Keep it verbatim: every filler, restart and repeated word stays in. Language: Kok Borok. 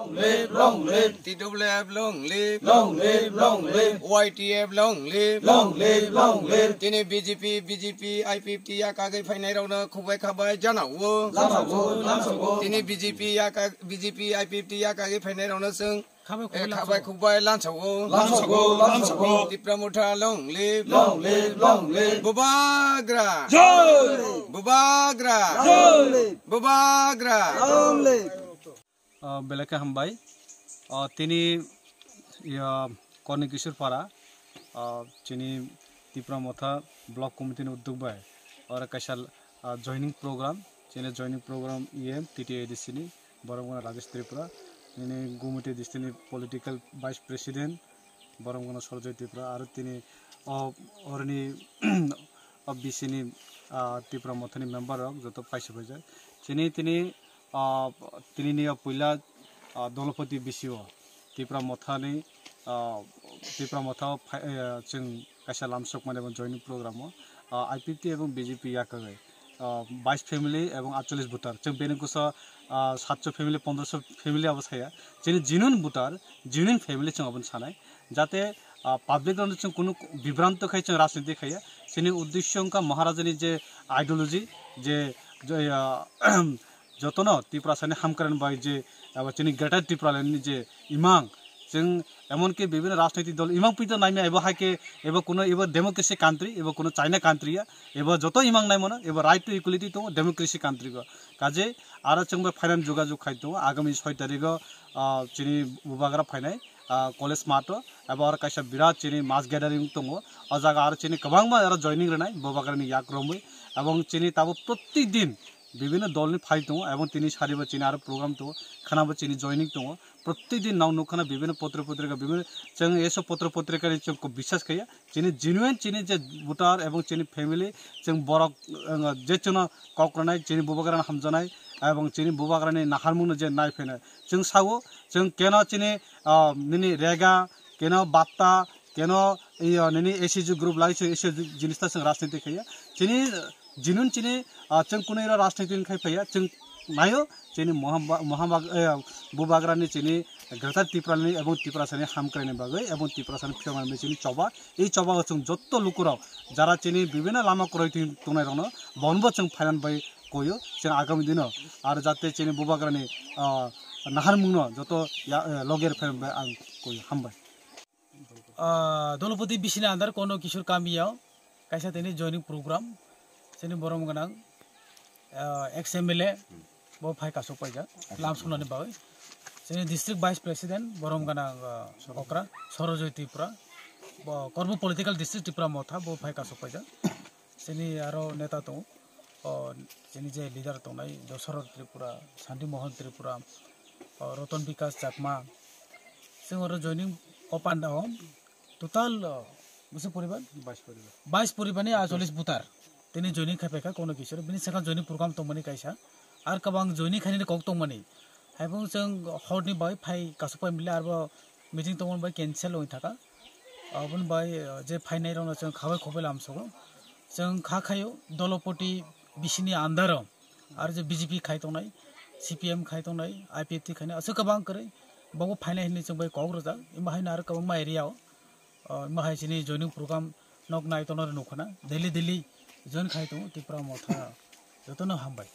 Long live, long live. T W F long live. Long live, long live. Y T F long live. Long live, long live. Tini B J P, B J P, I P F T ya kagwi phainai rokno khukbai khabai janao. Lamsao, lamsao. Tini B J P ya ka-, B J P, I P F T ya kagwi phainai rokno chwng, khabai eh, khukbai khabai lamsao. Khukbai lamsao. Lamsao, lamsao. Tipra Motha long live. Long live, long live. Bubagra. Jai. Bubagra. Long live. Bubagra. Long live. Ah, belai khe hambai. Ah, tini, ya, Korni Kishore Para, ah, chini Tipra Motha Block Committee ni udduk bai oro kaisa, ah, joining program, chini joining program E M T T A D C ni, borok wngkha Rajesh Tripura, nini Gumoti district ni political vice president, borok wngkha Sorjoy Tripura, aro tini o, oroni o B C ni, ah, Tipra Motha ni member rok joto paisa paijak. Chini tini, ah, tini ni o puila, ah, Dolopati B C o Tipra Motha ni, ah, Tipra Motha o phai, eh, chwng kaisa lamsok mani bo joining program o, ah, I P F T ebong B J P yakagwi, ah, bais family ebong atchollis voter. Chwng bini kuso, ah, satso family, pondroso family abo saya. Chini genuine voter, genuine family chwng aboni sanai. Jate, ah, public rokno chwng kunu bibranto khai chwng rajniti khaiya. Chini uddesyo wngkha Maharajani je ideology, je, je, ah, jotono Tiprasani hamkrai bai je, abo chini Greater Tipraland ni je imang, chwng emonki bibhinno rajnaitik dol imang pito naimya ebo hai khe ebo kuno ebo democracy country, ebo kuno China country ya, ebo joto imang naimano, ebo right to equality tongo democracy country o. Kaje aro chwng bai phainani jogajog khai tongo, agami soi tarikh o, ah, chini bubagra phainai, ah, college math o, ebo aro kaisa birat chini mass gathering tongo, o jaga aro chini kwbangma aro joining rwnai bubagrani yak romwi, ebong chini tabuk prottek din bibhinno dolni phai tongo, ebong tini sariba chini aro program tongo, khanaba chini joining tongo, prottek din nang nukha na bibhinno potro potrika, bibhinno chwng eso potro potrikani chwng kok biswas khaiya, chini genuine chini je voter ebong chini family chwng borok, eh, je chwngno kok rwnai chini bubagrano hamjaknai ebong chini bubagrani naharmungno je nai phainai chwng sao chwng keno chini, ah, nini rega keno batta keno iyo nini S H G group lai se S H G jinis ta chwng rajniti khaiya chini genuine chini, ah, chwng kunui ro rajniti khai phaiya chwng naio chini mohamba-, mohamba-, eh, bubagrani chini Greater Tipraland ni ebong Tiprasani hamkraini bagwi ebong Tiprasani phiya manwi chini choba. Ei choba o chwng jotto lukurok jara chini bibhinno lama kwrwi twi tongnai rokno bonbo chwng phainan bai koyo chwng agami dino ar jate chini bubagrani, ah, naharmungno joto ya, eh, loger phainan bai ang koyo. Hambai. Ah, Dolopati B C ni under Korno Kishore kami o kaisa tini joining program chini borom gwnang, ah, ex M L A bo phai kasuk paijak lam sunani bagwi. Chini district vice president borom gwnang, ah, okra Sorojoy Tripura, bo Korbo political district Tipra Motha bo phai kasuk paijak. Chini aro neta tongo, o, chini je leader tongnai Dosarot Tripura, Santi Mohan Tripura, o, Ratan Bikash Chakma. Chwng oro joining o panda o total, o, bwswk poribar? Bais poribar. Bais poribar ni acholis butar. Tini joining khai paikha Korno Kishore. Bini sakha joining program tongmani kaisa. Ar kwbang joining khainani kok tongmani. Haibung chwng horni bai phai kasuk pai mili arbo meeting tongmani bai cancel wng thaka. Aboni bai, uh, je phainai rokno chwng khabai khobai lamsogo. Chwng kha khaio Dolopati B C ni under o. Ar je B J P khai tongnai, C P M khai tongnai, I P F T khainai, aswk kwbang kwrwi. Bobo phainai hinwi chwng bai kok rwjak. Imo haino aro kwbangma area o. Uh, imo hai chini joining program nok nai tongnai rw nukhana. Daily daily join khai tongo Tipra Motha. Jotono hambai.